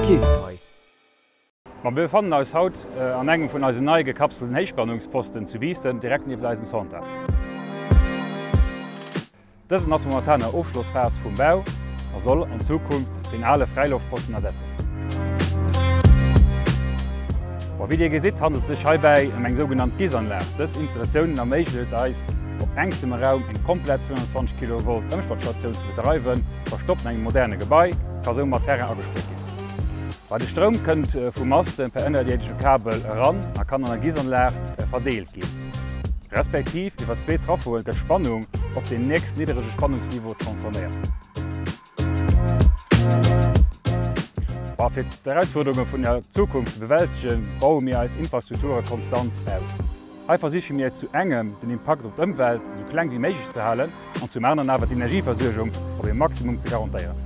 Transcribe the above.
Wat leeft hei? Ma mir befannen eis haut an engem vun eisen nei gekapselten Héichspannungsposten zu Biissen, direkt nieft eisem Centre. Dësen ass momentan an der Ofschlossphas vum Bau a soll an Zukunft den ale Fräiloftposten ersetzen. Bon, wéi Dir gesitt, handelt et sech heibäi ëm eng sougenannt GIS-Anlag. Dës Installatioun erméiglecht et eis, op engstem Raum eng komplett 220 Kilovolt Ëmspannstatioun ze bedreiwen, verstoppt an engem moderne Gebai, ka soumat Terrain agespuert ginn. Bei de Stroum kënnt vu Masten per ënnerierdesche Kabel eran a kann an der Gisanlag verdeelt ginn. Respektiv iwwer zwee Traffoe gëtt d'Spannung op den nächst nidderege Spannungsniveau transforméiert. A fir d'Erausfuerderunge vun der Zukunft ze bewältegen, baue mir eis Infrastrukture konstant aus. Hei versiche mir zu engem den Impakt op d'Ëmwelt esou kleng wéi méiglech ze halen an zum aneren awer d'Energieversuergung op ee Maximum ze garantéieren.